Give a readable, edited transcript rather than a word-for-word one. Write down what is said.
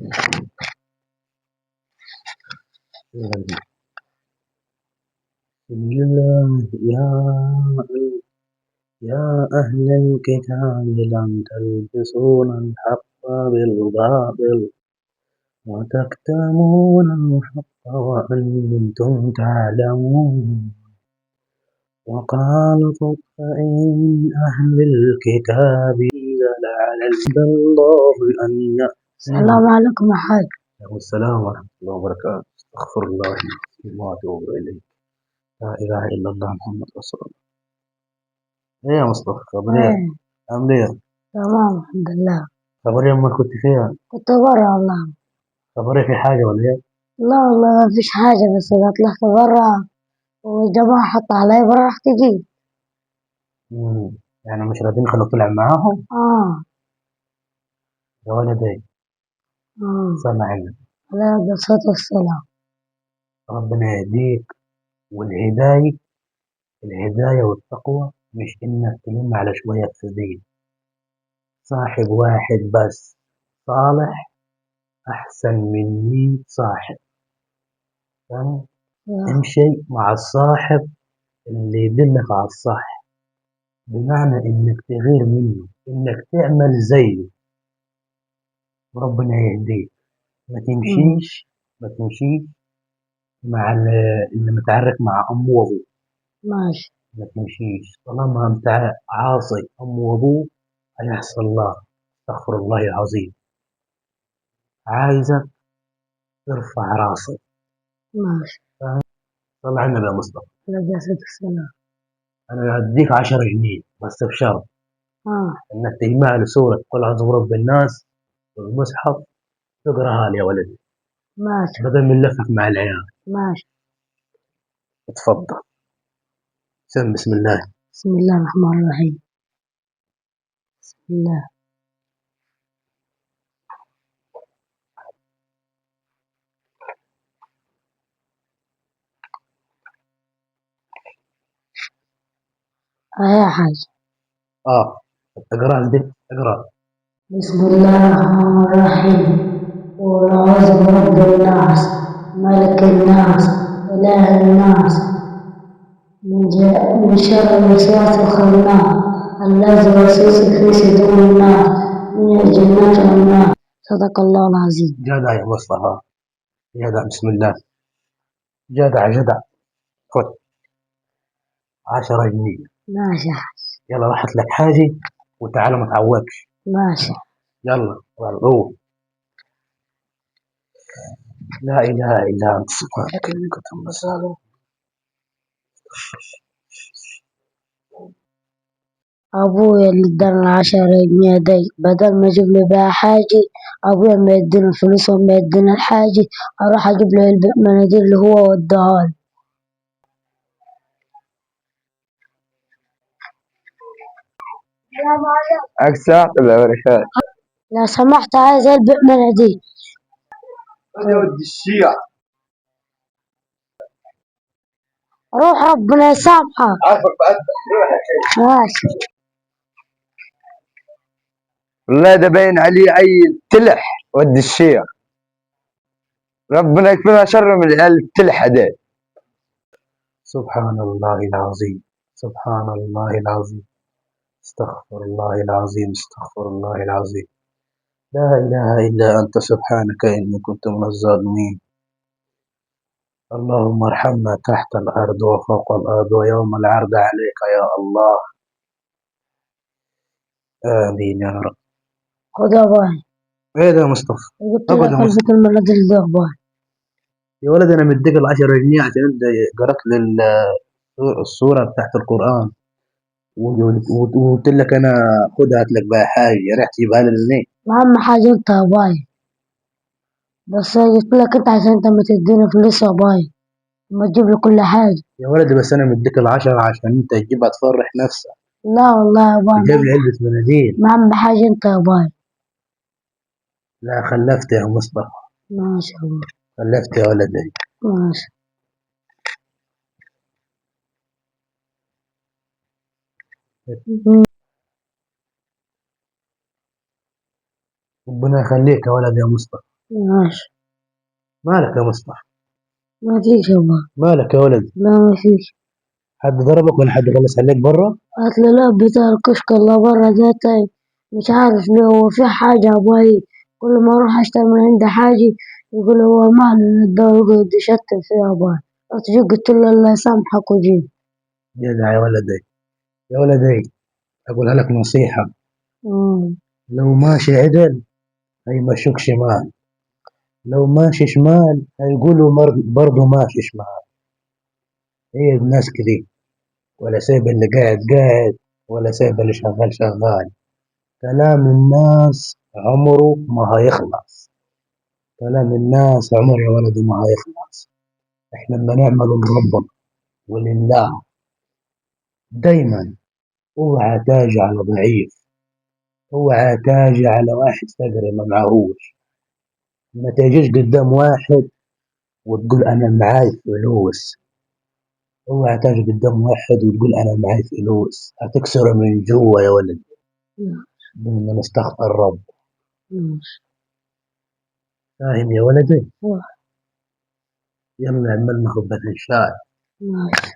بسم الله. يا أهل الكتاب لم تلبسون الحق بالباطل وتكتمون الحق وأنتم تعلمون. وقال طائفة من أهل الكتاب أنزل على الله أن السلام عليكم يا حاج. السلام ورحمة الله وبركاته. استغفر الله وأتوب إليه. لا إله إلا الله محمد رسول الله. إيه يا مصطفى، خبر إيه؟ ايه. عامل إيه؟ تمام الحمد لله. خبر إيه؟ أمال كنت فيها؟ كنت برا والله. خبر إيه، في حاجة ولا إيه؟ لا والله ما فيش حاجة، بس أنا طلعت برا والجماعة حط علي برا رحت جيت. يعني مش راضيين خلوك تلعب معاهم؟ اه. يا ولدي. اه. سامع علمك. عليه الصلاة والسلام. ربنا يهديك. والهداية، الهداية والتقوى مش إنك تلم على شوية فسدين. صاحب واحد بس صالح أحسن من 100 صاحب. فاهم؟ امشي مع الصاحب اللي يدلك على الصح، بمعنى إنك تغير منه، إنك تعمل زيه، وربنا يهديك. ما تمشيش ما تمشيش مع اللي متعارك مع أمه وأبوه. ماشي. ما تمشيش طالما انت عاصي أمه وأبوه، هيحصل الله. استغفر الله العظيم. عايزك ترفع راسك. ماشي. فاهم؟ صلى على النبي يا مصطفى. عليه الصلاة والسلام. أنا هديك 10 جنيه بس بشرط. إنك تجمع لي سورة قل أعوذ برب الناس والمصحف تقراها لي يا ولدي. ماشي. بدل من لفك مع العيال. ماشي. اتفضل. سم بسم الله. بسم الله الرحمن الرحيم. بسم الله. يا حاج. اقرا دي، اقرا. بسم الله الرحمن الرحيم. قل أعوذ برب الناس، ملك الناس، إله الناس، من شر الوسواس الخناس الذي يوسوس في صدور الناس، من الجنة والنار. صدق الله العظيم. جدع يا مصطفى، جدع. بسم الله. جدع جدع. خد 10 جنيه. ماشي يا حاج. يلا راحت لك حاجة وتعالى ما تعوقش. ماشي. يلا روح. لا إله إلا أنت سبحانك إني كنت من الظالمين. أبويا اللي ادانا 10 جنيه دي بدل ما أجيب له بيها حاجة، أبويا ما يدينا الفلوس وما يدينا الحاجة، أروح أجيب له علبة مناديل اللي هو وداها لي. السلام عليكم. أكسر ولا بركات؟ لو سمحت عايز علبة مناديل. أنا ودي الشيعة. روح ربنا يسامحك. عارفك بعد. ماشي. والله ده باين عليه عيل تلح ود الشيع. ربنا يكفينا شر من العيال التلحة ده. سبحان الله العظيم، سبحان الله العظيم، استغفر الله العظيم، استغفر الله العظيم. لا إله إلا أنت سبحانك إني كنت من الظالمين. اللهم ارحمنا تحت الأرض وفوق الأرض ويوم العرض عليك يا الله. آمين يا رب. خد يا باي. إيه ده يا مصطفى؟ جبت اقعد لك يا مصطفى. علبة المناديل دي يا باي. يا ولد أنا مديك 10 جنيه عشان أنت قرأت لي السورة بتاعت القرآن، وقلت لك أنا خدها هات لك بقى حاجة، رايح تجيبها لي ليه؟ أهم حاجة أنت يا باي، بس أنا جبت لك أنت عشان أنت ما تديني فلوس يا باي، وما تجيب لي كل حاجة. يا ولدي بس أنا مديك 10 عشان أنت تجيبها تفرح نفسك. لا والله يا باي. جايب لي علبة مناديل. ما أهم حاجة أنت يا باي. لا خلفت يا مصطفى. ما شاء الله. خلفت يا ولدي. ماشي. ربنا يخليك يا ولد يا مصطفى. ماشي. مالك يا مصطفى؟ ما فيش يا بابا. مالك يا ولد؟ لا ما فيش. حد ضربك ولا حد غلس عليك بره؟ هات لي لا بتاع الكشك اللي بره ده، طيب مش عارف ليه هو في حاجة أبوي كل ما أروح أشتري من عنده حاجة يقول هو ماله ده، ويقعد يشتم فيها أبوي. رحت جيت قلت له الله يسامحك وجيت. جدع يا ولدي، يا ولدي أقولها لك نصيحة، لو ماشي عدل هيمشوك شمال، لو ماشي شمال هيقولوا برضه ماشي شمال. هي الناس كده، ولا سايب اللي قاعد قاعد، ولا سايب اللي شغال شغال. كلام الناس عمره ما هيخلص، كلام الناس عمره يا ولدي ما هيخلص. احنا لما نعمل لربنا ولله دايما، اوعى تاجي على ضعيف، اوعى تاجي على واحد فقري ما معهوش. ما تجيش قدام واحد وتقول انا معاي فلوس، اوعى تاجي قدام واحد وتقول انا معاي فلوس، هتكسره من جوا يا ولد. بدنا نستغفر رب. ماشي. فاهم يا ولدي؟ آه. يلا اعمل لنا كوباية شاي. ماشي.